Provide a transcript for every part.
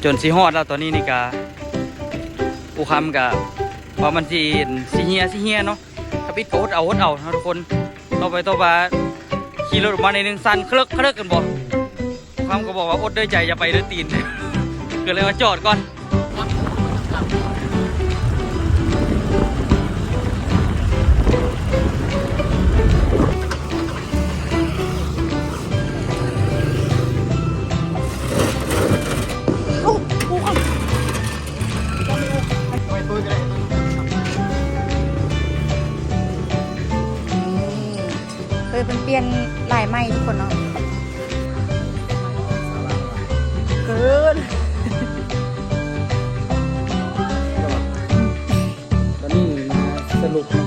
ຈົນຊິຮອດແລ້ວ ຕອນນີ້ນີ້ກະ ອູຄຳກະວ່າມັນຊິ ຊິເຫື່ອ ຊິເຫື່ອເນາະ. ທຳອິດກໍອົດເອົາ ອົດເອົາເນາະທຸກຄົນ. ຕໍ່ໄປຕໍ່ມາຂີ່ລົດອອກມາໜ້ອຍໜຶ່ງ ສັ່ນເຄລິກເຄລິກ ແມ່ນບໍ່? ຄຳກໍບອກວ່າ ອົດເດີໃຈ ຢ່າໄປເດີຕີນ ກໍເລີຍວ່າຈອດກ່ອນ. ເອີ ເພິ່ນປ່ຽນລາຍໃໝ່ທຸກຄົນເນາະ ເກີນ. ຕອນນີ້ມາສະຫຼຸບເນາະ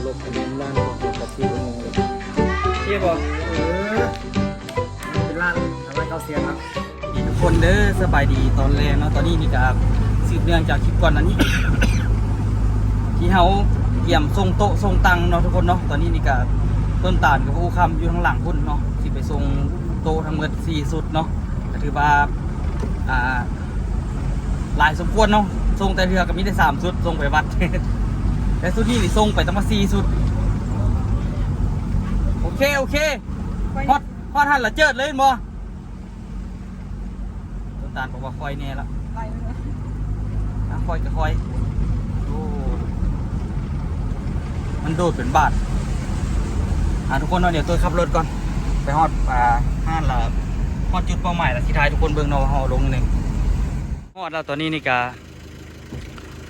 ລົບເປັນລ້ານກວ່າ ເຄບໍ່? ເອີ ເປັນລ້ານ ປະມານເກົ້າແສນເນາະ. ນີ້ທຸກຄົນເດີ ສະບາຍດີຕອນແລງເນາະ. ຕອນນີ້ນີ້ກະສືບເນື່ອງຈາກຄລິບກ່ອນໜ້ານີ້ ທີ່ເຮົາກຽມສົ່ງໂຕະສົ່ງຕັ່ງເນາະທຸກຄົນເນາະ. ຕອນນີ້ນີ້ກະຕົ້ນຕານກັບອູຄຳຢູ່ທາງຫຼັງພຸ້ນເນາະ ຊິໄປສົ່ງໂຕະທັງໝົດສີ່ຊຸດເນາະ. ກະຖືວ່າ ອ່າ ຫຼາຍສົມຄວນເນາະ ສົ່ງແຕ່ເທື່ອກະມີແຕ່ສາມຊຸດ ສົ່ງໄປວັດ ແຕ່ຊຸດນີ້ນີ້ສົ່ງໄປຕັ້ງມາສີ່ຊຸດ. ໂອເຄ ໂອເຄ ຮອດ ຮອດຫັ້ນລະເຈີດເລີຍແມ່ນບໍ່? ຕົ້ນຕານບອກວ່າຄ່ອຍແນ່ລະ ຄ່ອຍກະຄ່ອຍ. ໂອ້ ມັນໂດດເປັນບາດ. ອ່າ ທຸກຄົນເນາະ ດຽວໂຕຍຂັບລົດກ່ອນ ໄປຮອດ ອ່າ ຮ້ານລະ ຮອດຈຸດເປົ້າໝາຍລະ ຊິຖ່າຍທຸກຄົນເບິ່ງເນາະວ່າເຮົາລົງນີ້. ຮອດແລ້ວ ຕອນນີ້ນີ້ກະ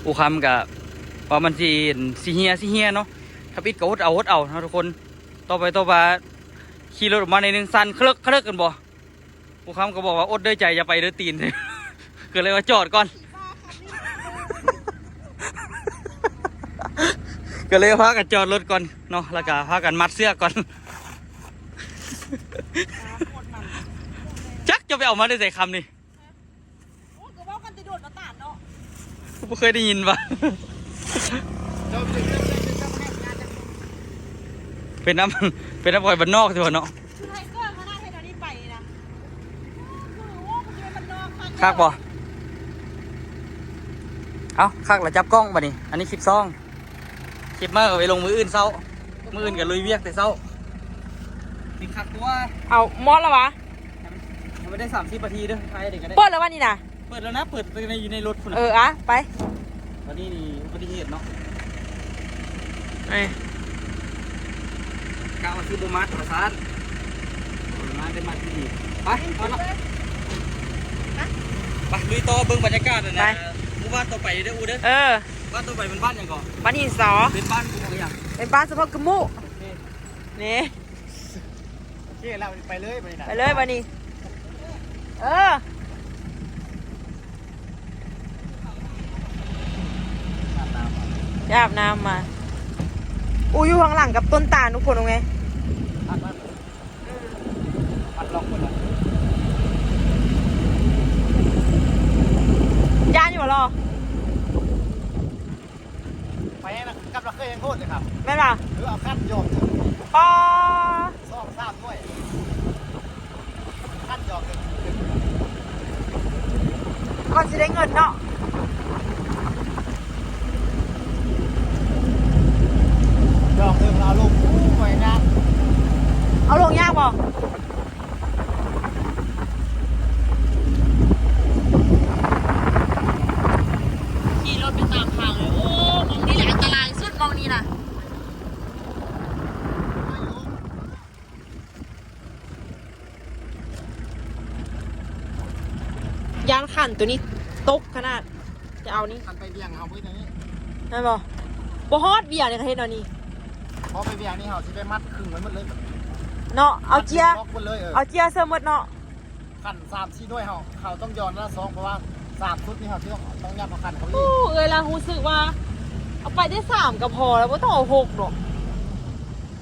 ອູຄຳກະວ່າມັນຊິ ຊິເຫື່ອ ຊິເຫື່ອເນາະ. ທຳອິດກໍອົດເອົາ ອົດເອົາເນາະທຸກຄົນ. ຕໍ່ໄປຕໍ່ມາຂີ່ລົດອອກມາໜ້ອຍໜຶ່ງ ສັ່ນເຄລິກເຄລິກ ແມ່ນບໍ່? ອູຄຳກໍບອກວ່າ ອົດເດີໃຈ ຢ່າໄປເດີຕີນ ກໍເລີຍວ່າຈອດກ່ອນ ກໍເລີຍພາກັນຈອດລົດກ່ອນເນາະ ແລ້ວກະພາກັນມັດເຊືອກກ່ອນ. ຈັກຈະໄປເອົາມາແຕ່ໃສຄຳນີ້? ໂອ້ ກໍເວົ້າກັນແຕ່ໂດນມາຕານເນາະ ບໍ່ເຄີຍໄດ້ຍິນວ່າ ເປັນນຳ ເປັນນຳຂ້ອຍບ້ານນອກຊິວ່າເນາະ. ຄືໄທເກີນຂະໜາດເຮັດອັນນີ້ໄປນີ້ນະ ໂອ້ ຄື ໂອ້ ມັນຊິເປັນບ້ານນອກຄັກ ຄັກບໍ່? ເອົ້າ ຄັກລະຈັບກ້ອງບາດນີ້ ອັນນີ້ຄລິບຊອງ. ຄລິບມາກະໄປລົງມື້ອື່ນເຊົ້າ ມື້ອື່ນກະລຸຍວຽກແຕ່ເຊົ້າ. ນີ້ຄັກຕົວະ ເອົາໝົດລະຫວາ? ໃຫ້ມັນ ໃຫ້ມັນໄດ້ສາມສິບນາທີເດີ ຖ່າຍເດກະໄດ້. ເປີດແລ້ວຫວານີ້ນະ? ເປີດແລ້ວນະ ເປີດແຕ່ໃນ ຢູ່ໃນລົດພຸ້ນນະ. ເອີ ອະ ໄປ ຕອນນີ້ນີ້ອຸບັດຕິເຫດເນາະ. ເອີ ກະວ່າຊິບໍ່ມັດວ່າຊັ້ນ ມາໄດ້ມັດດີໆ. ໄປ ໄປ ລຸຍຕໍ່ເບິ່ງບັນຍາກາດຫັ້ນນະ. ໝູ່ບ້ານຕໍ່ໄປເດີອູເດີ. ເອີ ບ້ານຕໍ່ໄປເປັນບ້ານຫຍັງເກາະ? ບ້ານຫີນສໍ ເປັນບ້ານຂອງຫຍັງ? ເປັນບ້ານສະເພາະກະມຸ. ໂອເຄ ນີ້ ໂອເຄແລ້ວ ໄປເລີຍບາດນີ້ນະ ໄປເລີຍບາດນີ້. ເອີ ອາບນ້ຳ ໄປອາບນ້ຳມາ. ອູ ຢູ່ຂ້າງຫຼັງກັບຕົ້ນຕານທຸກຄົນ ເອົາໄງ? ອືມ ມັນລັອກໝົດແລ້ວ ຢ້ານຢູ່ບໍ່ລໍ? ໄປນະ ກັບລະເຄີຍແຮງໂຫດເລີຍຄັບ ແມ່ນບໍ່? ເອີ ເອົາຄັນຢອກເຖິງ ປໍ ສອງສາມໜ່ວຍ ຄັນຢອກເຖິງ ກ່ອນຊິໄດ້ເງິນເນາະ ຢອກເຖິງເອົາລົງ ໂອ້ຍ ຍາກ ເອົາລົງຍາກບໍ່? ຂີ່ລົດໄປຕາມທາງເລີຍ ໂອ້ ໝ່ອງນີ້ແຫຼະອັນຕະລາຍສຸດ ໝ່ອງນີ້ນະ ຢ້ານຄັນໂຕນີ້ຕົກຂະໜາດ ຈະເອົານີ້ ຄັນໄປວຽງເຮົາເບິດອັນນີ້ ແມ່ນບໍ່? ບໍ່ຮອດວຽງນີ້ກະເຮັດແນວນີ້ ພໍໄປວຽງນີ້ເຮົາຊິໄດ້ມັດຄຶ່ງໄວ້ໝົດເລີຍ ເນາະ ເອົາເຈຍ ມັດລັອກໝົດເລີຍ ເອີ ເອົາເຈຍເສີມໝົດເນາະ. ຄັນສາມສີ່ໜ່ວຍເຮົາ ເຮົາຕ້ອງຢອນລະສອງ ເພາະວ່າສາມຊຸດນີ້ເຮົາຊິຕ້ອງ ຕ້ອງຍັບເອົາຄັນເຂົາອີກ. ໂອ້ ເອື້ອຍລະຮູ້ສຶກວ່າ ເອົາໄປໄດ້ສາມກະພໍແລ້ວ ບໍ່ຕ້ອງເອົາຫົກດອກ. ເ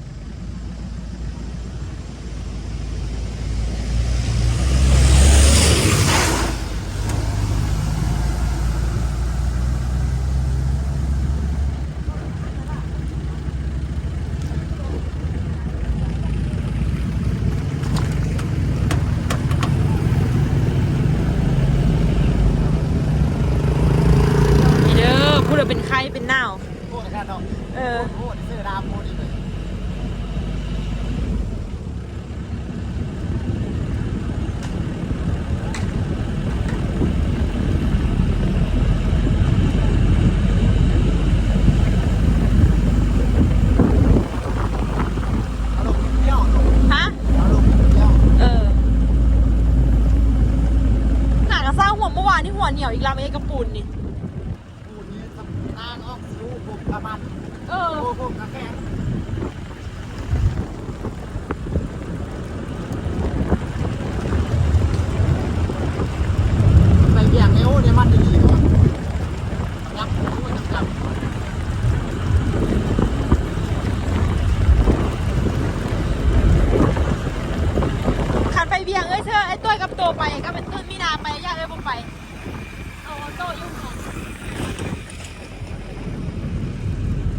ໜາວ ໂພດແທ້ເນາະ ເອີ ໂພດ ເສື້ອດຳໂພດອີກເລີຍ. ຮະ? ເອີ ໜ້າກະຊາຫົວ ເມື່ອວານນີ້ຫົວໜຽວອີກລຳເອກະປູນນີ້. ເອີ ໄປວຽງແລ້ວ ໄດ້ມັນດີໆ ເນາະ ຍັບ ໂອ້ຍ ຈັບ ຄັນໄປວຽງ ເອີຍ ເຊີ ໄອ້ໂຕ້ຍກັບໂຕໄປ ກັບໄອ້ໂຕ້ຍມີນາໄປ ຢ້ານເອີຍບໍ່ໄປ. ເອົາໂຕຢູ່ຫັ້ນ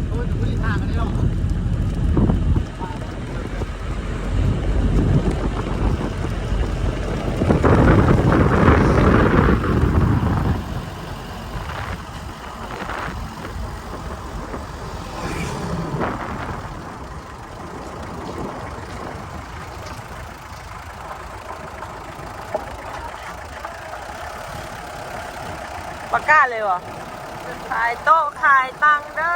ໂອ້ຍ ທາງອັນນີ້ເນາະ. ປະກາດເລີຍຫວາ? ຂາຍໂຕະຂາຍຕັ່ງເດີ.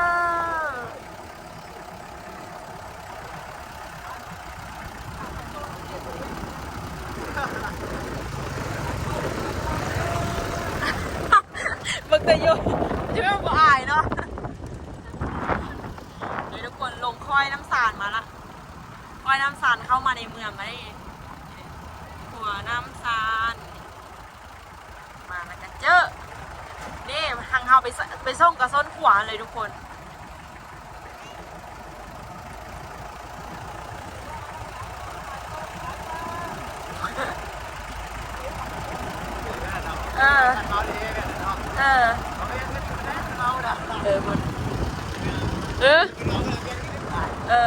ເບິ່ງແຕ່ຢູ່ ຈະແມ່ນບໍ່ອາຍເນາະ. ນີ້ທຸກຄົນ ລົງຄ້ອຍນ້ຳຊານມາລະ. ຄ້ອຍນ້ຳຊານເຂົ້າມາໃນເມືອງແລ້ວເດ້. ຂົວນ້ຳຊານ ມາແລ້ວກະເຈີ ເດ້ ທາງເຮົາໄປ ໄປສົ່ງກະສົ້ນຂົວຫັ້ນເລີຍທຸກຄົນ. ເອີ ເອີ ເອີ ເອີ ເອີ.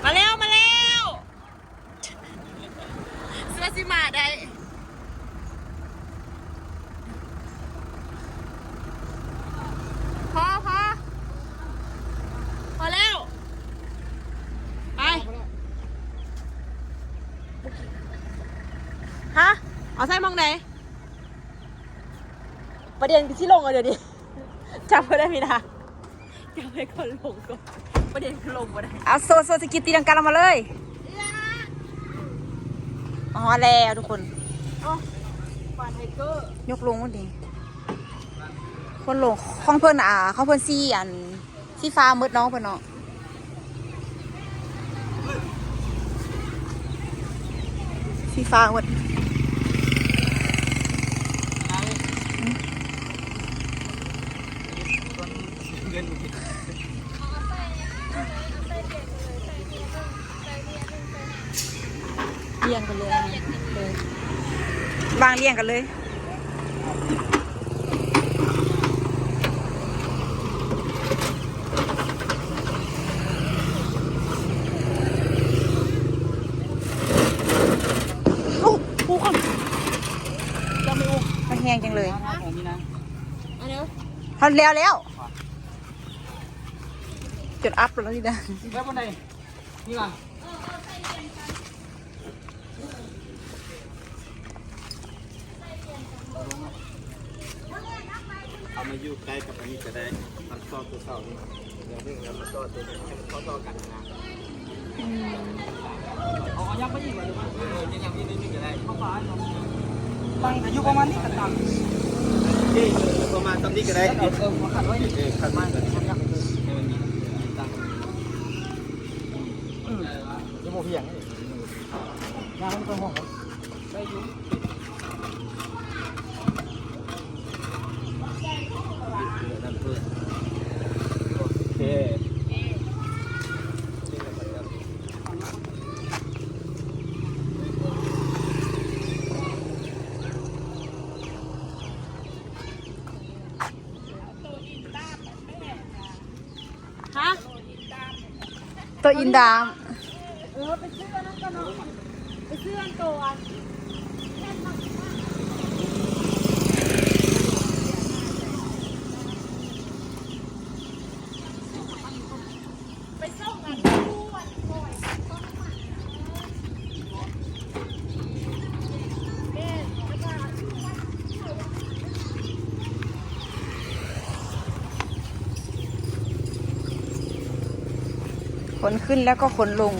ມາແລ້ວ ມາແລ້ວ ເຊື່ອຊິມາໄດ້. ພໍ ພໍ ພໍແລ້ວ ໄປ. ຮະ? ເອົາໃສ່ໝ່ອງໃດ? ປະເດັນຄືຊິລົງເອົາດຽວນີ້ ຈັບບໍ່ໄດ້ມີນາ ຈັບໃຫ້ຄົນລົງກ່ອນ ປະເດັນຄືລົງບໍ່ໄດ້. ເອົາ ໂຊ ໂຊ ສະກິດຕີລັງກາລົງມາເລີຍ. ມາຮອດແລ້ວທຸກຄົນ. ໂອ້ ບານໄທເກີ ຍົກລົງໝົດນີ້ ຄົນລົງ. ຂອງເພິ່ນ ອ່າ ຂອງເພິ່ນສີອັນ ສີຟ້າໝົດເນາະ ເພິ່ນເນາະ ສີຟ້າໝົດ. ລຽງກັນເລີຍ ເອີ ວາງລຽງກັນເລີຍ. ໂອ້ ປູກ່ອນ ຍັງບໍ່ອູ ມັນແຮງຈັງເລີຍ. ຮອດແລ້ວ ແລ້ວ ຈົນອັບແລ້ວນີ້ນະ ແລ້ວບໍ່ໄດ້ ນີ້ວ່າ ເອົາມາຢູ່ໃກ້ກັບອັນນີ້ກະໄດ້ ມັນຊອດຕົວເສົານີ້ ແລ້ວເຮົາມາຊອດຕົວນີ້ ໃຫ້ມັນເຂົ້າຕໍ່ກັນນະ. ອືມ ເອົາ ເອົາຍັບໄປອີກ ເອີ ຍັບອີກນິດໜຶ່ງກະໄດ້ ເຂົ້າໄປເນາະ ຕັ້ງກະຢູ່ປະມານນີ້ກະຕັ້ງ ເອີ ປະມານສ່ຳນີ້ກະໄດ້ ເອີ ເອີ ຂັດໄວ້ ເອີ ຂັດໄວ້ ໃຫ້ມັນມີຕັ້ງ ອືມ ຈະບໍ່ພຽງ ຢ່າມັນໄປຫ້ອງ ໄດ້ຢູ່ ໂອເຄ. ຮະ? ໂຕະອິນດາມ ເອີ ໄປຊື້ອັນນັ້ນກ່ອນເນາະ ໄປຊື້ອັນໂຕອັນ ແມ່ນມັກ ມັກ ຂົນຂຶ້ນແລ້ວກໍຂົນລົງ.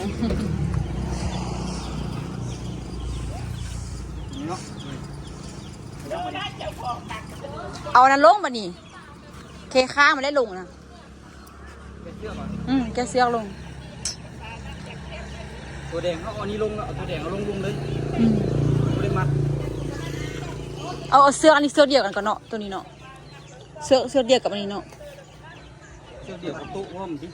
ເອົາອັນນັ້ນລົງບາດນີ້. ເຄຄ້າງມັນໄດ້ລົງນະ. ແກະເຊືອກ ອືມ ແກະເຊືອກລົງ. ຕົວແດງເຮົາເອົານີ້ລົງເນາະ ເອົາຕົວແດງເອົາລົງ ລົງເລີຍ. ອືມ ບໍ່ໄດ້ມັດ. ເອົາ ເອົາເຊືອກອັນນີ້ ເຊືອກດຽວກັນກໍເນາະ ຕົວນີ້ເນາະ. ເຊືອກ ເຊືອກດຽວກັບອັນນີ້ເນາະ. ເຊືອກດຽວກັບໂຕະພ້ອມຕິ.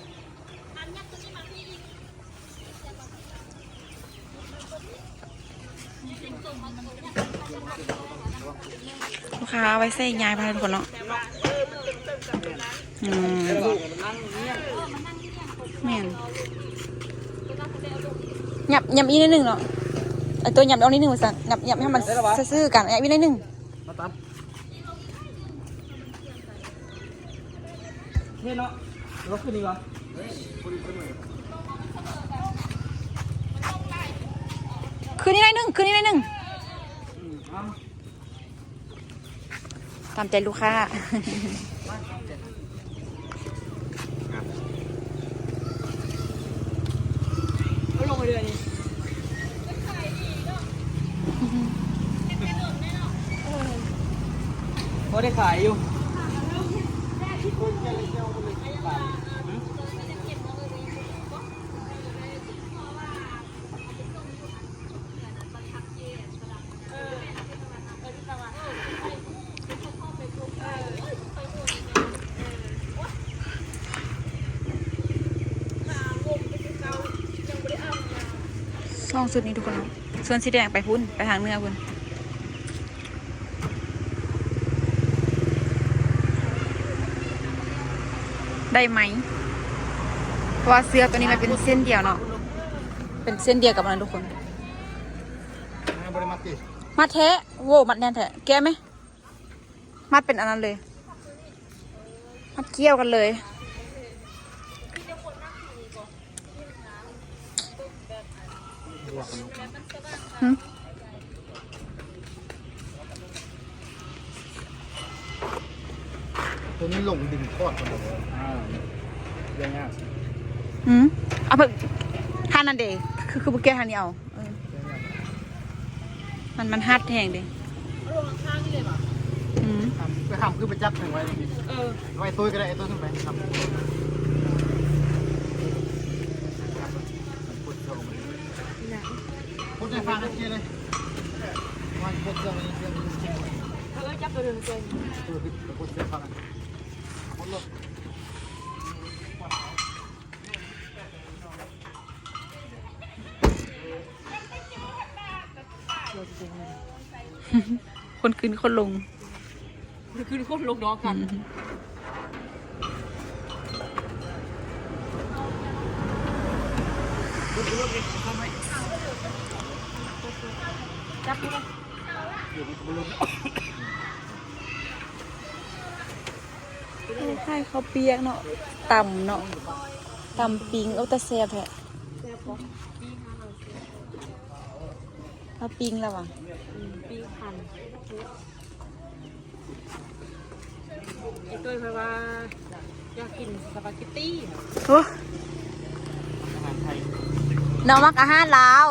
ລູກຄ້າເອົາໄວ້ໃສ່ຍ້າຍໄປໃຫ້ທຸກຄົນເນາະ. ອືມ ແມ່ນ ຫຍັບ ຫຍັບອີກໜ້ອຍໜຶ່ງເນາະ. ເອົາຕົວຫຍັບອອກນິດໜຶ່ງວ່າຊັ້ນ. ຫຍັບ ຫຍັບໃຫ້ມັນຊື່ໆກັນ ຫຍັບອີກໜ້ອຍໜຶ່ງ. ມາຕາມ ເທເນາະ ຫຼືວ່າຂຶ້ນອີກວະ? ຂຶ້ນອີກໜ້ອຍໜຶ່ງ ຂຶ້ນອີກໜ້ອຍໜຶ່ງ. ອືມ ເອົາ ຕາມໃຈລູກຄ້າ. ເອົາລົງມາເລີຍນີ້ ພໍໄດ້ຂາຍຢູ່. ສອງຊຸດນີ້ທຸກຄົນເນາະ. ສ່ວນສີແດງໄປພຸ້ນ ໄປທາງເໜືອພຸ້ນ. ໄດ້ໄໝ? ເພາະວ່າເຊືອກຕົວນີ້ມັນເປັນເສັ້ນດຽວເນາະ ເປັນເສັ້ນດຽວກັບອັນນັ້ນທຸກຄົນ. ບໍ່ໄດ້ມັດຕິ? ມັດແທ້. ໂວ້ ມັດແໜ້ນແທ້. ແກະໄໝ? ມັດເປັນອັນນັ້ນເລີຍ ມັດກ້ຽວກັນເລີຍ. ຫຶ? ຕົວນີ້ລົງດິນທອດພຸ້ນເດີ. ອ່າ ເລື່ອງຍາກ. ຫື? ເອົາເພິ່ນ ທ່ານນັ້ນເດ ຄື ຄືບໍ່ແກະທ່ານນີ້ເອົາ. ເອີ ມັນ ມັນຮັດແຮງເດ້. ເອົາລົງຂ້າງໆນີ້ເລີຍຫວາ? ອືມ ໄປຫາມຄືໄປຈັບໄວ້. ເອີ ໄວ້ໂຕ້ຍກໍໄດ້ ໂຕ້ຍຂຶ້ນໄປ. ພຸດໃສ່ຟາງເຄຍເລີຍ ວາງພຸດໃສ່. ເອີ ຈັບຕົວເດີມເລີຍ ພຸດໃສ່ຟາງ ພຸດລົງ. ຄົນຂຶ້ນຄົນລົງ ຄົນຂຶ້ນຄົນລົງເນາະ. ອືມ ຈັບຢູ່ເລີຍ. ໂອ້ ຂາຍເຂົ້າປຽກເນາະ ຕຳເນາະ ຕຳປີ້ງ. ໂອ້ ຕາແຊບແທ້. ແຊບບໍ່? ປີ້ງ ເອົາປີ້ງແລ້ວຫວາ? ອືມ ປີ້ງພັນ. ໄອ້ຕຸ້ຍເພິ່ນວ່າຢາກກິນສະປາເກັດຕີ. ໂອ້ ນ້ອງມັກອາຫານລາວ.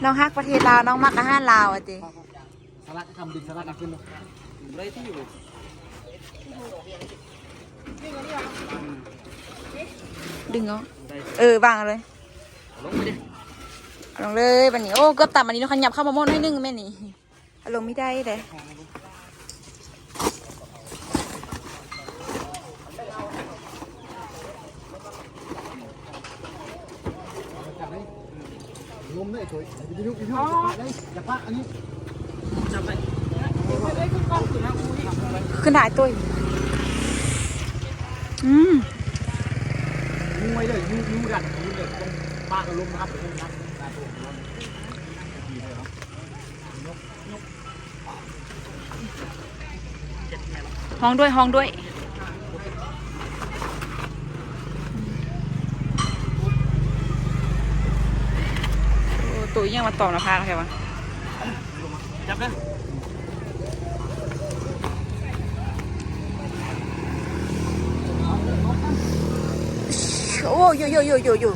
ນ້ອງຮັກປະເທດລາວ ນ້ອງມັກອາຫານລາວ ວ່າຕິ. ສະຫຼັດທຳ ດຶງສະຫຼັດຂຶ້ນເນາະ ບໍ່ໄດ້ທີ່ຢູ່. ດຶງເອົາ ເອີ ວາງເອົາເລີຍ ເອົາລົງໄປເດ້ ເອົາລົງເລີຍບາດນີ້. ໂອ້ ເກືອບຕຳອັນນີ້ເນາະ ຂະຫຍັບເຂົ້າມາໝົດໜ້ອຍໜຶ່ງແມ່ນນີ້ ເອົາລົງມີໄດ້ເດ້. ຂຶ້ນໄດ້ຕຸ້ຍ. ອືມ ຮ້ອງດ້ວຍ ຮ້ອງດ້ວຍ. ໂອ້ ໂຕອີ່ຫຍັງມາຕອມໜ້າຜາກແທ້ວະ? ຈັບເດີ. ໂອ້ ຢູ່ ຢູ່ ຢູ່ ຢູ່ ຢູ່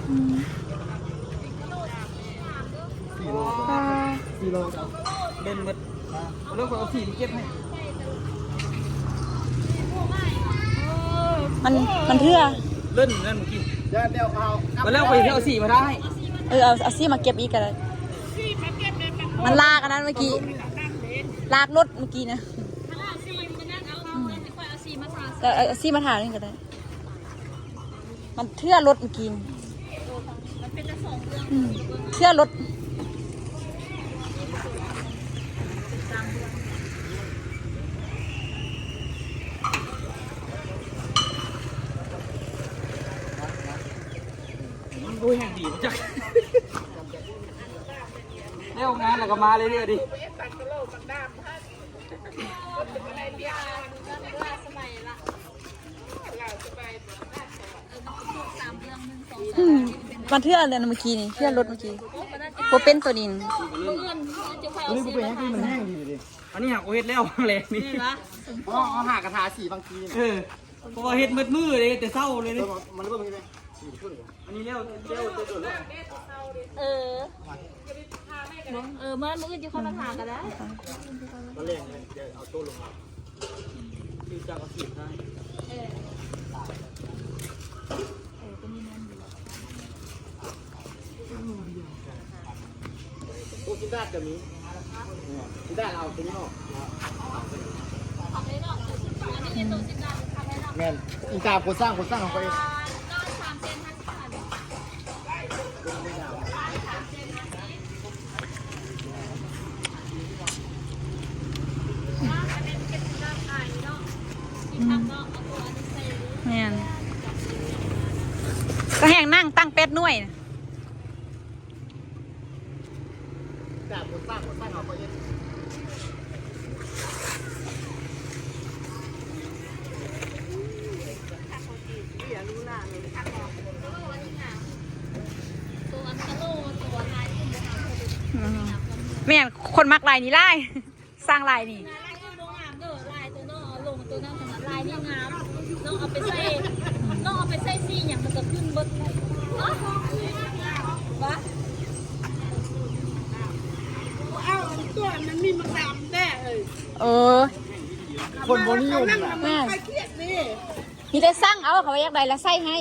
ອືມ ສີ່ໂລ ອ່າ ສີ່ໂລ ເບິ່ງໝົດ ແລ້ວຂ້ອຍເອົາສີ່ມາເກັບໃຫ້ ມັນ ມັນເທື່ອ ເລ່ນນັ້ນເມື່ອກີ້ ແລ້ວເອົາ ແລ້ວຂ້ອຍເອົາສີ່ມາໄດ້ ເອີ ເອົາ ເອົາສີ່ມາເກັບອີກກໍໄດ້ ມັນລາກອັນນັ້ນເມື່ອກີ້ ລາກລົດເມື່ອກີ້ນະ ເອົາສີ່ມາທານີ້ກໍໄດ້ ມັນເຖື່ອລົດເມື່ອກີ້ນີ້ ອືມ ເຖື່ອລົດ ໂອ້ຍ ແຮງດີຈັກ ແລ້ວງານແລ້ວກໍມາເລື້ອຍໆ ດີ. ອືມ ມາເທື່ອອັນນັ້ນເມື່ອກີ້ນີ້ ເທື່ອລົດເມື່ອກີ້ ບໍ່ເປັນໂຕນີ້ ໂຕນີ້ບໍ່ເປັນຫຍັງ ມັນແຮງດີເດ້ ອັນນີ້ຫາກໍເຮັດແລ້ວແຫຼະນີ້ ເອົາ ເອົາຫາກະທາສີບາງທີ ເອີ ເພາະວ່າເຮັດໝົດມື້ເດ້ ແຕ່ເຊົ້າເລີຍນີ້ ມັນເບິ່ງນີ້ແຫຼະ ອັນນີ້ແລ້ວ ແລ້ວແຕ່ດົນແລ້ວ ເອີ ເອີ ມື້ ມື້ອື່ນຈະຄ່ອຍມາທາກໍໄດ້ ຕອນແລງເອົາໂຕລົງມາ ຄືຈະເອົາສີບໄດ້ ເອີ ເອີ ຕົວນີ້ແມ່ນຢູ່ ໂຕຊິນດາດກໍມີ ຊິນດາດເອົາຕົວນີ້ອອກ ແມ່ນ ອີກສາມຄົນສ້າງ ຄົນສ້າງຂອງຂ້ອຍເອງ ອືມ ແມ່ນ ກໍແຮ່ງນັ່ງຕັ້ງແປດໜ່ວຍ ແມ່ນ ຄົນມັກລາຍນີ້ຫຼາຍ ສ້າງລາຍນີ້ ລາຍນີ້ບໍ່ງາມເດີ ລາຍຕົວນ້ອງເອົາລົງຕົວນັ້ນ ລາຍນີ້ງາມ ນ້ອງເອົາໄປໃສ່ ນ້ອງເອົາໄປໃສ່ສີຫຍັງມັນກໍຂຶ້ນເບິດ ວະ ເອົາອັນຕົວນັ້ນມີມັນດຳແດ່ເອີຍ ເອີ ຄົນບໍ່ນິຍົມນະ ແມ່ນ ມີແຕ່ສັ່ງເອົາ ເຂົາວ່າຢາກໄດ້ລະໃສ່ໃຫ້.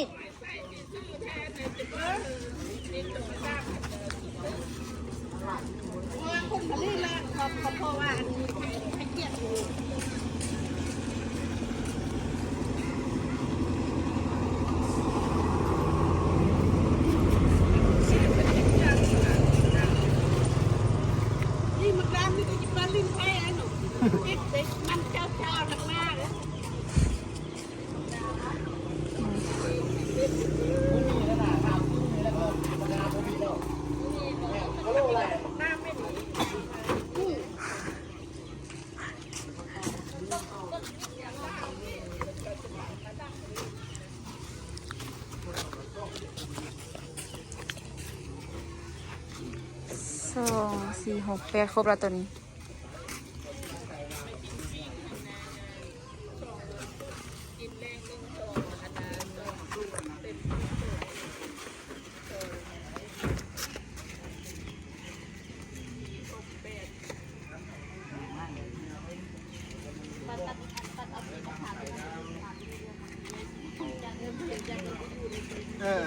ສອງ ສີ່ ຫົກ ແປດ ຄົບແລ້ວໂຕນີ້. ເອີ ດ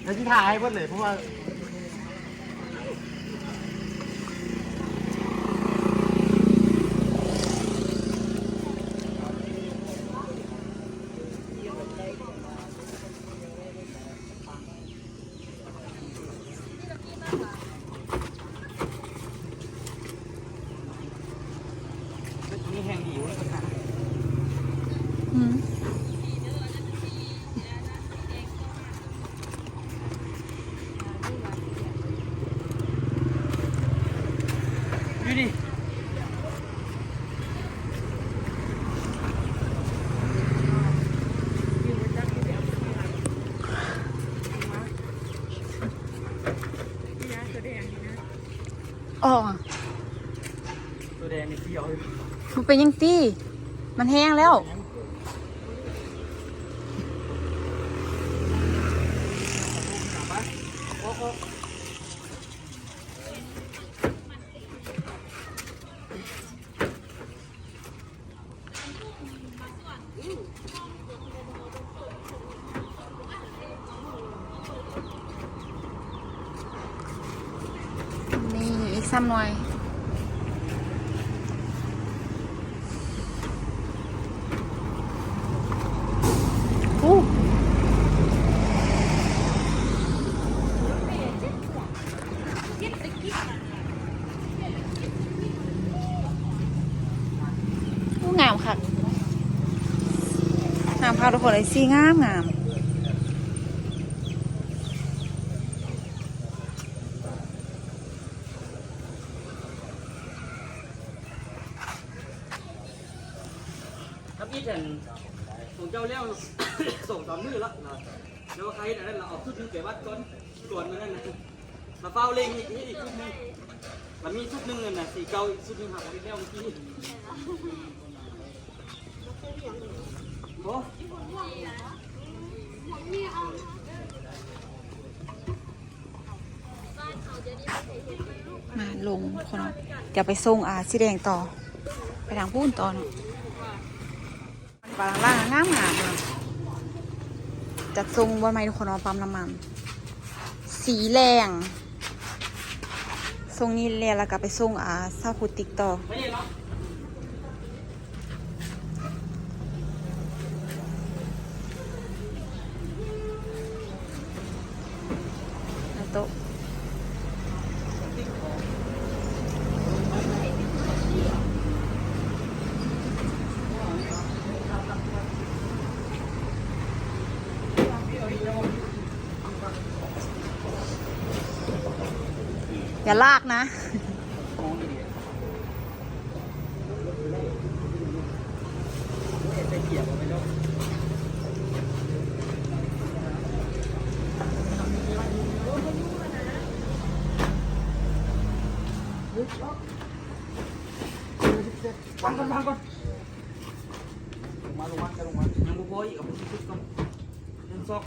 ຽວ ດຽວຊິຖ່າຍໃຫ້ເບິ່ງເລີຍ ເພາະວ່າ ອໍ ຕົວແດງນີ້ຂຽວຢູ່ ມັນເປັນຫຍັງຕິ ມັນແຫ້ງແລ້ວ. ນີ້ອີກສາມໜ່ວຍ. ໂອ້ ໂອ້ ງາມຄັກ ງາມຄັກທຸກຄົນເອີຍ ສີງາມໆ. ທຳອິດຫັ້ນ ຂອງເຈົ້າແລ້ວ ສອງສາມມື້ລະນະ ແລ້ວໃຄອັນນັ້ນລະ ເອົາຊຸດໜຶ່ງໄປວັດກ່ອນ ກ່ອນມື້ນັ້ນນະ ລະຟ້າວເລັ່ງເຮັດ ເຮັດອີກຊຸດໜຶ່ງ ລະມີຊຸດໜຶ່ງນັ້ນນະ ສີເກົ່າ ອີກຊຸດໜຶ່ງຫາບໍ່ໄດ້ແລ້ວມື້ກີ້ ບໍ່. ມາລົງຄົນ ດຽວໄປສົ່ງ ອ່າ ສີແດງຕໍ່ ໄປທາງພຸ້ນຕໍ່ເນາະ ປາງລ່າງງາມໆເນາະ ຈັດສົ່ງບ່ອນໃໝ່ທຸກຄົນເນາະ ປ້ຳນ້ຳມັນ ສີແດງ ສົ່ງນີ້ແລ້ວ ແລ້ວກໍໄປສົ່ງ ອ່າ ຊາວຄູຕິກຕໍ່. ຢ່າລາກນະ. ວາງກ່ອນ ວາງກ່ອນ ລົງມາ ລົງມາ ລົງມາ ຍັງບໍ່ພໍອີກ ເອົາໄປຊຸດກ່ອນ ໜຶ່ງຊອກ.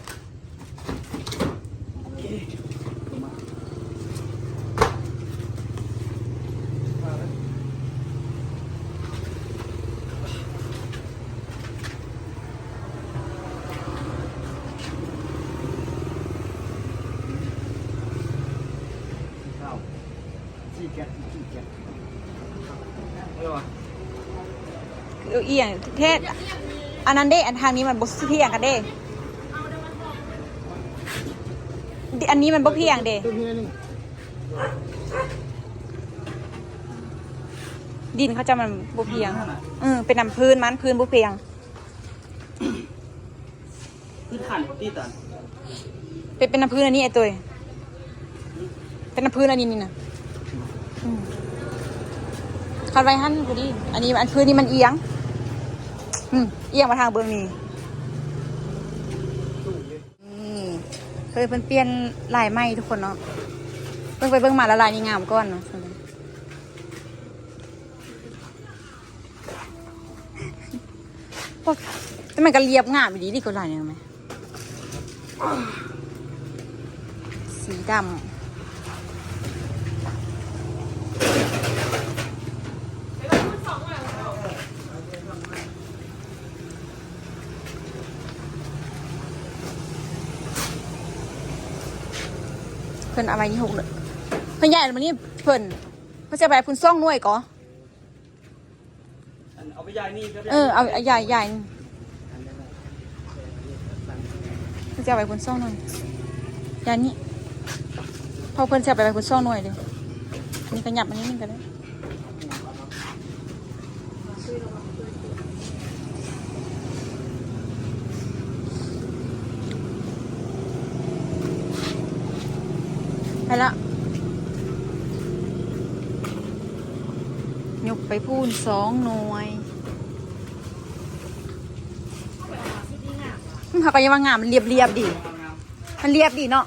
ເອີ ອີ່ຫຍັງແທ້ ອັນນັ້ນເດ້ ອັນທາງນີ້ມັນບໍ່ຄືກັນເດ້ ອັນນີ້ມັນບໍ່ພຽງເດ້ ດິນເຂົາເຈົ້າມັນບໍ່ພຽງ ເອີ ເປັນນ້ຳພື້ນມັນ ພື້ນບໍ່ພຽງ. ພື້ນຂັນຕິດອັນ ເປັນ ເປັນນ້ຳພື້ນອັນນີ້ ໄອ້ໂຕຍ ເປັນນ້ຳພື້ນອັນນີ້ນີ້ນະ ອືມ ຄັນໄວ້ຫັ້ນພໍດີ ອັນນີ້ ອັນພື້ນນີ້ມັນອຽງ ອືມ ອຽງມາທາງເບື້ອງນີ້ ນີ້ ເຄີຍເພິ່ນປ່ຽນລາຍໃໝ່ທຸກຄົນເນາະ ເບິ່ງໄປເບິ່ງມາລະລາຍນີ້ງາມກ່ອນເນາະ. ໂອ້ຍ ແຕ່ມັນກໍລຽບງາມອີ່ຫຼີເດ້ ກໍລາຍນີ້ແມ່ນ ສີດຳ ເພິ່ນເອົາໄວ້ນີ້ຫົກໜ່ວຍ ເພິ່ນຍ້າຍມານີ້ ເພິ່ນ ເພິ່ນຊິເອົາໄປພຸ້ນສອງໜ່ວຍກໍ ອັນ ເອົາໄປຢາຍນີ້ ເອີ ເອົາ ເອົາຢາຍ ຢາຍ ເພິ່ນຊິເອົາໄປພຸ້ນສອງໜ່ວຍ ຢາຍນີ້ ເພາະເພິ່ນຊິເອົາໄປໄວ້ພຸ້ນສອງໜ່ວຍເດ້ ອັນນີ້ກໍຫຍັບມານິດໜຶ່ງກໍໄດ້ ໄປລະ ຍົກໄປພຸ້ນສອງໜ່ວຍ ເຂົາກໍຍັງວ່າງາມ ມັນລຽບໆດີ ມັນລຽບດີເນາະ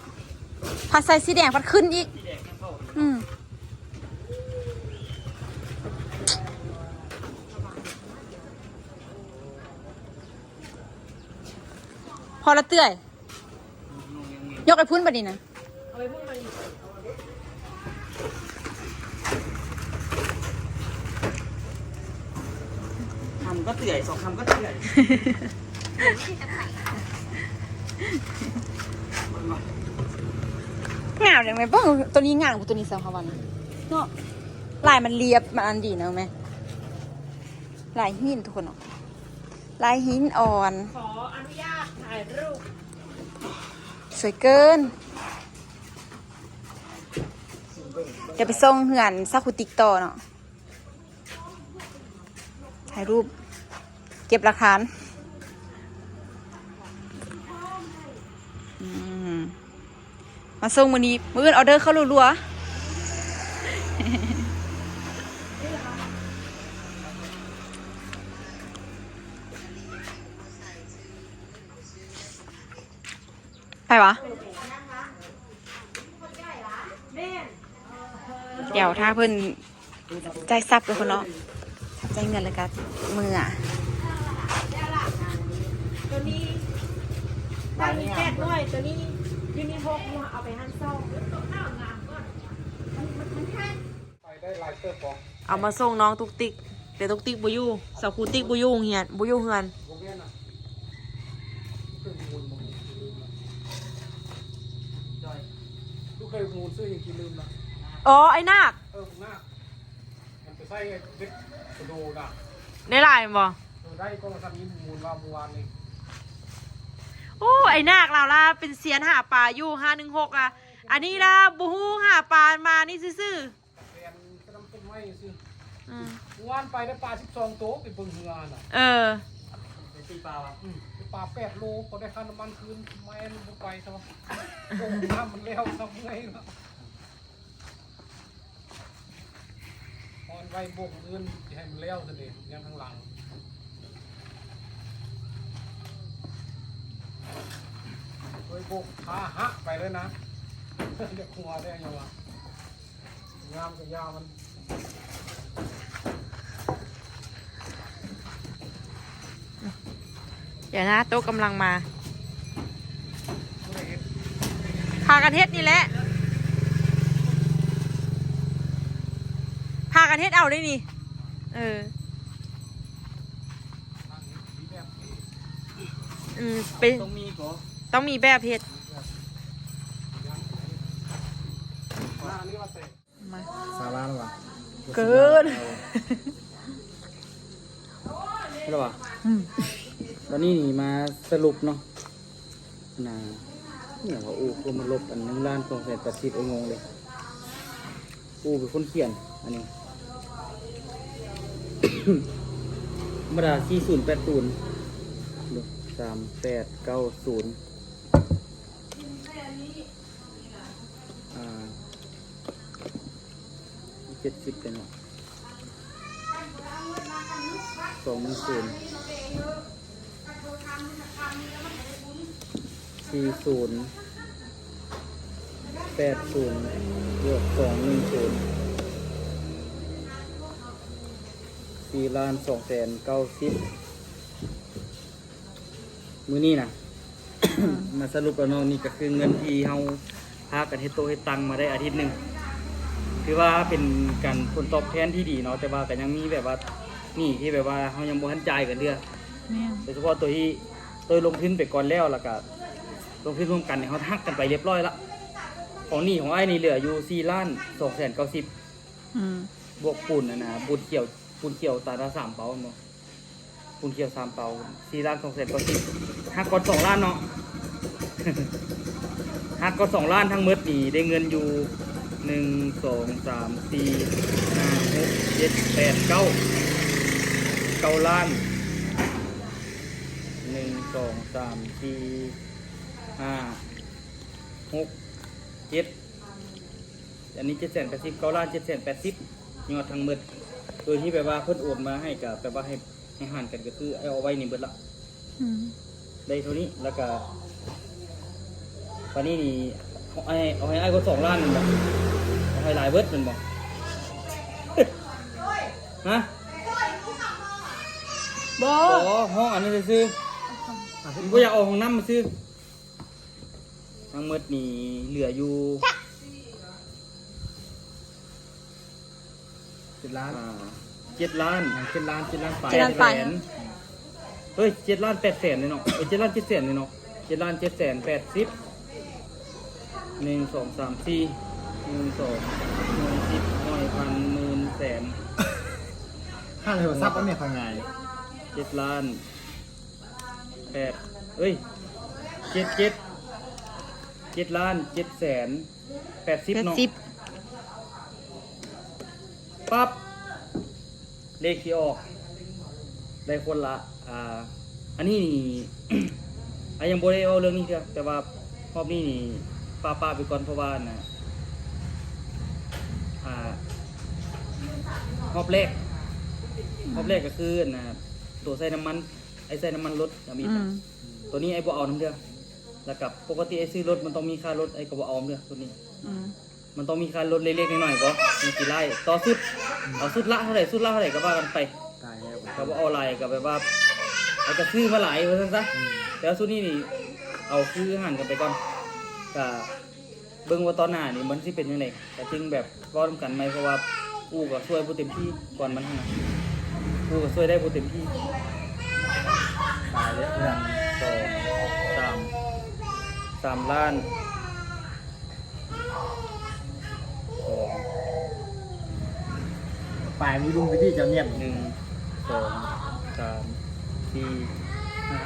ພັດໃສ່ສີແດງພັດຂຶ້ນອີກ ອືມ. ພໍລະເຕື້ອຍ ຍົກໄປພຸ້ນບາດນີ້ນະ. ຄຳກໍເຕືອຍ ສອງຄຳກໍເຕືອຍ. ງາມເດ້ແມ່. ເບິ່ງໂຕນີ້ງາມກວ່າໂຕນີ້ ສາວຂະວັນເນາະ. ລາຍມັນລຽບ ມັນອັນດີນະແມ່. ລາຍຫີນທຸກຄົນເນາະ ລາຍຫີນອ່ອນ. ຂໍອະນຸຍາດຖ່າຍຮູບ. ສວຍເກີນ. ດຽວໄປສົ່ງເຮືອນສາວຄູຕິກຕໍ່ເນາະ. ຖ່າຍຮູບເກັບຫຼັກຖານ. ອືມ ມາສົ່ງມື້ນີ້ ມື້ອື່ນອໍເດີເຂົ້າລັວໆ. ໃຜວະ? ດຽວຖ້າເພິ່ນຈ່າຍສັບເດີຄົນເນາະ ຈ່າຍເງິນແລ້ວກະເມືອ. ໂຕນີ້ ໂຕນີ້ແປດຮ້ອຍ ໂຕນີ້ຢູ່ນີ້ຫົກຮ້ອຍ ເອົາໄປຫັ້ນສອງ. ເອົາມາສົ່ງນ້ອງຕຸກຕິກ ແຕ່ຕຸກຕິກບໍ່ຢູ່ ສາວຄູຕິກບໍ່ຢູ່ໂຮງຮຽນ ບໍ່ຢູ່ເຮືອນ. ອໍ ໄອ້ນາກ ເອີ ນາກ ມັນໄປໃສ່ເຮັດກະໂດນະ ໄດ້ຫຼາຍແມ່ນບໍ່? ເອີ ໄດ້ ກໍວ່າຊັ້ນ ມີມູນວ່າມື້ວານນີ້. ໂອ້ ໄອ້ນາກລາວລະເປັນຊຽນຫາປາຢູ່ ຫ້າໜຶ່ງຫົກ ອະ ອັນນີ້ລະບໍ່ຮູ້ຫາປາມານີ້ຊື່ໆ. ແລ່ນໄປນຳຕົ້ນໄມ້ຊື່. ອືມ ວານໄປໄດ້ປາສິບສອງໂຕ ໄປເບິ່ງເຮືອນະ. ເອີ ໄປຕີປາວະ? ອືມ ໄປປາແປດໂລ ພໍໄດ້ຄ່ານ້ຳມັນຄືນ ແມ່ນບໍ່ໄປຊະວະ. ໂອ້ ນ້ຳມັນແລ້ວ ເຮົາເມື່ອຍລະ. ອອນໄວ້ໂບກເຮືອນຊິໃຫ້ມັນແລ້ວຊັ້ນເດ ຍັງທາງຫຼັງ. ໂອ້ຍ ໂບກພາຫະໄປເລີຍນະ. ຢາກຫົວແດ່ຫຍັງວະ. ງາມກະຢາມັນ. ດຽວນະ ໂຕະກຳລັງມາ. ພາກັນເຮັດນີ້ແຫຼະ ພາກັນເຮັດເອົາເດ້ນີ້. ເອີ ອືມ ເປັນ ຕ້ອງມີກໍ ຕ້ອງມີແບບເຮັດ. ມາ ຊາວລ້ານຫວາ? ເກີນ ເຫັນແລ້ວຫວາ? ອືມ ຕອນນີ້ນີ້ມາສະຫຼຸບເນາະ ອັນນ່າ ອີ່ຫຍັງວະ ອູ້ ຄືມາລົບອັນໜຶ່ງລ້ານສອງແສນແປດສິບ ເອີ ງົງເລີຍ. ອູ້ເປັນຄົນຂຽນອັນນີ້ ທຳມະດາ ສີ່ສູນແປດສູນ ສາມແປດເກົ້າສູນ ອ່າ ເຈັດສິບເປັນຫຍັງ? ສອງໜຶ່ງສູນ ສີ່ສູນແປດສູນ ບວກສອງໜຶ່ງສູນ ສີ່ລ້ານສອງແສນເກົ້າສິບ. ມື້ນີ້ນະ ມາສະຫຼຸບແລ້ວເນາະ ນີ້ກະຄືເງິນທີ່ເຮົາພາກັນເຮັດໂຕະເຮັດຕັ່ງມາໄດ້ອາທິດໜຶ່ງ ຖືວ່າເປັນການຜົນຕອບແທນທີ່ດີເນາະ ແຕ່ວ່າກະຍັງມີແບບວ່າໜີ້ທີ່ແບບວ່າເຮົາຍັງບໍ່ທັນຈ່າຍກັນເທື່ອ. ແມ່ນ ໂດຍສະເພາະໂຕທີ່ ໂຕລົງທຶນໄປກ່ອນແລ້ວ ແລ້ວກະລົງທຶນຮ່ວມກັນ ເຮົາຫັກກັນໄປລຽບລ້ອຍລະ. ຂອງໜີ້ຂອງອ້າຍນີ້ເຫຼືອຢູ່ສີ່ລ້ານສອງແສນເກົ້າສິບ ອືມ ບວກປູນອັນນ່າ ປູນຂຽວ ປູນຂຽວຕາລະສາມເປົາແມ່ນບໍ່? ປູນຂຽວສາມເປົາ ສີ່ລ້ານສອງແສນເກົ້າສິບ ຫັກກ່ອນສອງລ້ານເນາະ ຫັກກ່ອນສອງລ້ານ ທັງໝົດນີ້ໄດ້ເງິນຢູ່ ໜຶ່ງ ສອງ ສາມ ສີ່ ຫ້າ ຫົກ ເຈັດ ແປດ ເກົ້າ ເກົ້າລ້ານ ໜຶ່ງ ສອງ ສາມ ສີ່ ຫ້າ ຫົກ ເຈັດ ອັນນີ້ເຈັດແສນແປດສິບ ເກົ້າລ້ານເຈັດແສນແປດສິບ ຍອດທັງໝົດ ໂດຍທີ່ແບບວ່າເພິ່ນໂອນມາໃຫ້ ກະແບບວ່າໃຫ້ ໃຫ້ຫານກັນ ກະຄືເອົາໄວ້ນີ້ເບິດລະ ອືມ ໄດ້ເທົ່ານີ້ ແລ້ວກະບາດນີ້ນີ້ ເອົາໃຫ້ ເອົາໃຫ້ອ້າຍກ່ອນສອງລ້ານແມ່ນບໍ່? ເອົາໃຫ້ຫຼາຍເບິດແມ່ນບໍ່? ຮະ? ບໍ່ ບໍ່ ຫ້ອງອັນນັ້ນຊື່ໆ. ບໍ່ຢາກອອກຫ້ອງນ້ຳຊື່. ທັງໝົດນີ້ເຫຼືອຢູ່ ເຈັດລ້ານ ອ່າ ເຈັດລ້ານ ເຈັດລ້ານ ເຈັດລ້ານປາຍ ເຈັດລ້ານປາຍ ແປດແສນ ເຮີ້ຍ ເຈັດລ້ານແປດແສນເລີຍເນາະ ເອີ ເຈັດລ້ານເຈັດແສນເລີຍເນາະ ເຈັດລ້ານເຈັດແສນແປດສິບ ໜຶ່ງ ສອງ ສາມ ສີ່ ໜຶ່ງ ສອງ ໜຶ່ງ ສິບ ຮ້ອຍ ພັນ ໝື່ນ ແສນ ຄ່າໂທລະສັບອັນນີ້ຂ້ອຍງ່າຍ ເຈັດລ້ານ ແປດ ເອີຍ ເຈັດ ເຈັດ ເຈັດລ້ານເຈັດແສນແປດສິບເນາະ ແປດສິບ ປັບ ເລກທີ່ອອກ ໄດ້ຄົນລະ ອ່າ ອັນນີ້ນີ້ ອ່າ ຍັງບໍ່ໄດ້ເວົ້າເລື່ອງນີ້ເທື່ອ ແຕ່ວ່າຮອບນີ້ນີ້ ປະປະໄປກ່ອນ ເພາະວ່າ ອັນນ່າ ອ່າ ຮອບແລກ ຮອບແລກກໍຄື ອັນນ່າ ໂຕໃສ່ນ້ຳມັນ ໄອ້ໃສ່ນ້ຳມັນລົດ ອາ ມີດ ອືມ ໂຕນີ້ໄອ້ບໍ່ເອົານຳເທື່ອ ແລ້ວກໍປົກກະຕິໄອ້ຊື້ລົດມັນຕ້ອງມີຄ່າລົດ ໄອ້ກໍບໍ່ເອົານຳເທື່ອໂຕນີ້ ອືມ ມັນຕ້ອງມີຄ່າລົດເລັກໆນ້ອຍໆ ບໍ່ ມັນຊິຫຼາຍ ຕໍ່ຊຸດ ເອົາຊຸດລະເທົ່າໃດ ຊຸດລະເທົ່າໃດກໍວ່າກັນໄປ ຕາຍແລ້ວ ກໍບໍ່ເອົາຫຼາຍ ກໍແບບວ່າ ໄອ້ກໍຊື້ມາຫຼາຍວ່າຊັ້ນຊະ ອືມ ແຕ່ວ່າຊຸດນີ້ນີ້ ເອົາຄືຫັ້ນກັນໄປກ່ອນ ກໍ ເບິ່ງວ່າຕອນໜ້ານີ້ມັນຊິເປັນຈັ່ງໃດ ກໍຈຶ່ງແບບເວົ້ານຳກັນໃໝ່ ເພາະວ່າອູ່ກໍຊ່ວຍບໍ່ເຕັມທີ່ກ່ອນມັນຫັ້ນນະ ອູ່ກໍຊ່ວຍໄດ້ບໍ່ເຕັມທີ່ ຕາຍແລ້ວ ໜຶ່ງ ສອງ ສາມ ສາມລ້ານ ສອງ ປາຍມີລຸງໄປທີ່ເຈົ້ານຽມ ໜຶ່ງ ສອງ ສາມ ສີ່ ຫ້າ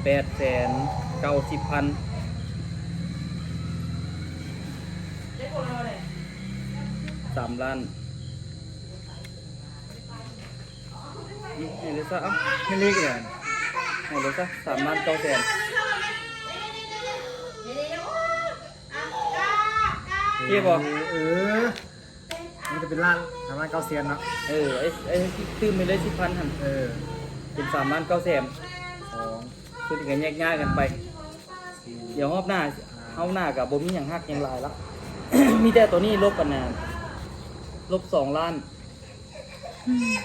ແປດແສນເກົ້າສິບພັນ ສາມລ້ານ ອືມ ໃຫ້ເລີຍຊະ ເອົ້າ ໃຫ້ເລກອີຫຍັງ ໃຫ້ເລີຍຊະ ສາມລ້ານເກົ້າແສນ ເອີ ເອີ ມັນກໍເປັນລ້ານ ສາມລ້ານເກົ້າແສນເນາະ ເອີ ໄອ້ ໄອ້ຕື່ມໄປເລີຍສິບພັນຫັ້ນ ເອີ ເປັນສາມລ້ານເກົ້າແສນ ສອງ ເພິ່ນກໍແຍກຍ້າຍກັນໄປ ດຽວຮອບໜ້າ ຮອບໜ້າກໍບໍ່ມີຫຍັງຮັກຫຍັງຫຼາຍລະ ມີແຕ່ໂຕນີ້ລົບອັນນ່າ ລົບສອງລ້ານ ອືມ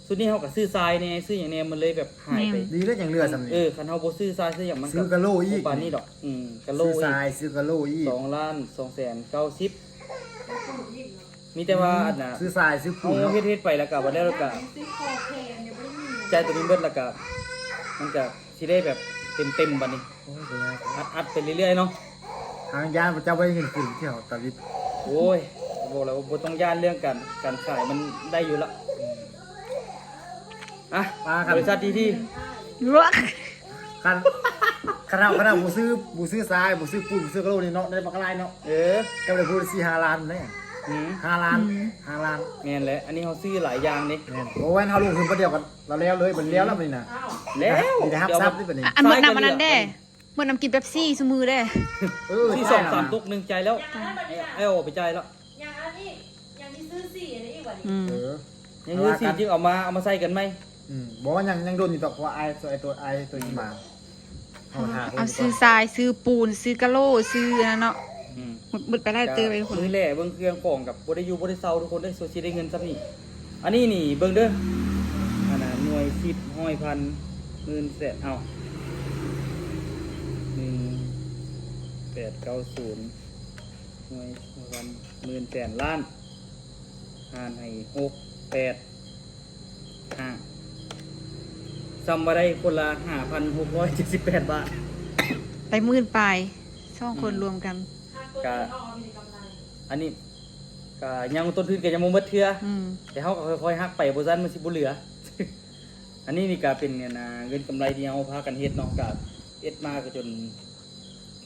ຊຸດນີ້ເຮົາກໍຊື້ຊາຍແດ່ ຊື້ຫຍັງແດ່ ມັນເລີຍແບບຫາຍໄປ ດີແລ້ວຫຍັງເຫຼືອສ່ຳນີ້ ເອີ ຄັນເຮົາບໍ່ຊື້ຊາຍຊື້ຫຍັງມັນກໍ ຊື້ກະໂຫຼອີກ ປານນີ້ດອກ ອືມ ກະໂຫຼອີກ ຊື້ຊາຍຊື້ກະໂຫຼອີກ ສອງລ້ານສອງແສນເກົ້າສິບ ມີແຕ່ວ່າອັນນ່າ ຊື້ຊາຍຊື້ປູນເນາະ ເຮັດ ເຮັດໄປແລ້ວກໍ ບັດແລ້ວກໍ ຈ່າຍໂຕນີ້ເບິດແລ້ວກໍ ມັນກໍຊິໄດ້ແບບເຕັມໆ ບັດນີ້ ໂອ້ຍ ອັດໆ ໄປເລື້ອຍໆເນາະ ຫາງຢ້ານພະເຈົ້າບໍ່ໄດ້ເງິນຄືນທີ່ເຮົາຕາວິດ ໂອ້ຍ ບອກແລ້ວວ່າບໍ່ຕ້ອງຢ້ານເລື່ອງການ ການຂາຍ ມັນໄດ້ຢູ່ລະ ອືມ ອ່ະ ມາຄັນ ບໍລິສັດດີທີ ຄັນ ຄັນເຮົາ ຄັນເຮົາບໍ່ຊື້ ບໍ່ຊື້ຊາຍ ບໍ່ຊື້ປູນ ບໍ່ຊື້ກະໂຫຼນີ້ເນາະ ໄດ້ບັກຫຼາຍເນາະ ເອີ ກໍໄດ້ພູດສີ່ຫ້າລ້ານເດ້ ອືມ ຫ້າລ້ານ ອືມ ຫ້າລ້ານ ແມ່ນແຫຼະ ອັນນີ້ເຮົາຊື້ຫຼາຍຢ່າງເດ້ ແມ່ນ ໂອ້ຍ ເຮົາລົງທຶນປະດຽວກັນ ລະແລ້ວເລີຍ ບັດແລ້ວລະບັດນີ້ນະ ແລ້ວ ມີແຕ່ຮັບຊັບເດ້ບັດນີ້ ອັນໝົດນ້ຳອັນນັ້ນເດ້ ໝົດນ້ຳກິນເປັບຊີຊຸມື້ເດ້ ເອີ ຊື້ສອງສາມຕຸກໜຶ່ງຈ່າຍແລ້ວ ໃຫ້ອອກໄປຈ່າຍແລ້ວ ຍັງອັນນີ້ ຍັງຊິຊື້ສີອັນນີ້ອີກຫວານີ້ ອືມ ເອີ ຍັງຊື້ສີຈຶ່ງເອົາມາ ເອົາມາໃສ່ກັນໃໝ່ ອືມ ບໍ່ວ່າຍັງ ຍັງດົນຢູ່ດອກ ເພາະວ່າອ້າຍ ໄອ້ໂຕ ອ້າຍໂຕຊິມາ ເອົາ ເອົາຊື້ຊາຍ ຊື້ປູນ ຊື້ກະໂຫຼ ຊື້ອັນນັ້ນເນາະ ອືມ ໝົດ ໝົດໄປຫຼາຍເຕີບເລີຍທຸກຄົນ ມື້ແລກເບິ່ງເຄື່ອງຂອງກັບບໍ່ໄດ້ຢູ່ບໍ່ໄດ້ເຊົາທຸກຄົນເອີຍ ສ່ວນຊິໄດ້ເງິນສ່ຳນີ້ ອັນນີ້ນີ້ເບິ່ງເດີ ອັນນ່າ ໜ່ວຍສິບ ຮ້ອຍ ພັນ ໝື່ນ ແສນ ເອົ້າ ໜຶ່ງ ແປດ ເກົ້າ ສູນ ໜ່ວຍ ພັນ ໝື່ນ ແສນ ລ້ານ ຫານໃຫ້ ຫົກ ແປດ ຫ້າ ສ່ຳວ່າໄດ້ຄົນລະ ຫ້າພັນຫົກຮ້ອຍເຈັດສິບແປດ ບາດ ໄດ້ໝື່ນປາຍ ສອງຄົນ ອືມ ລວມກັນ ກະ ອັນນີ້ ກະຍັງ ຕົ້ນທຶນກະຍັງບໍ່ໝົດເທື່ອ ອືມ ແຕ່ເຮົາກໍຄ່ອຍໆຫັກໄປ ບໍ່ຊັ້ນມັນຊິບໍ່ເຫຼືອ ອັນນີ້ນີ້ກະເປັນ ອັນນ່າ ເງິນກຳໄລທີ່ເຮົາພາກັນເຮັດເນາະ ກະເຮັດມາກະຈົນ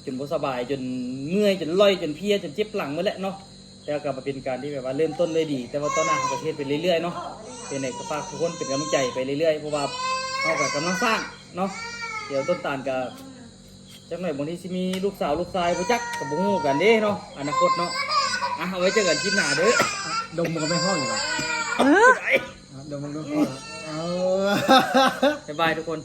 ຈົນບໍ່ສະບາຍ ຈົນເມື່ອຍ ຈົນລ່ອຍ ຈົນເພຍ ຈົນເຈັບຫຼັງໝົດແຫຼະເນາະ ແຕ່ກໍມາເປັນການທີ່ແບບວ່າເລີ່ມຕົ້ນດ້ວຍດີ ແຕ່ວ່າຕໍ່ໜ້າເຮົາກໍຊິເຮັດໄປເລື້ອຍໆເນາະ ເປັນໃດກໍຝາກທຸກຄົນເປັນກຳລັງໃຈໄປເລື້ອຍໆ ເພາະວ່າເຮົາກໍກຳລັງສ້າງເນາະ ດຽວຕົ້ນຕານກໍ ຈັກໜ້ອຍບາງທີຊິມີລູກສາວລູກຊາຍບໍ່ຈັກ ກໍບໍ່ຮູ້ກັນເດ້ເນາະ ອະນາຄົດເນາະ ອ່ະ ເອົາໄວ້ເຈີກັນຄລິບໜ້າເດີ ດົມມັນກໍໄປຮອດຢູ່ວ່າ ເອີ ອ່ະ ດົມມັນກໍຮອດ ເອີ ບາຍບາຍທຸກຄົນ.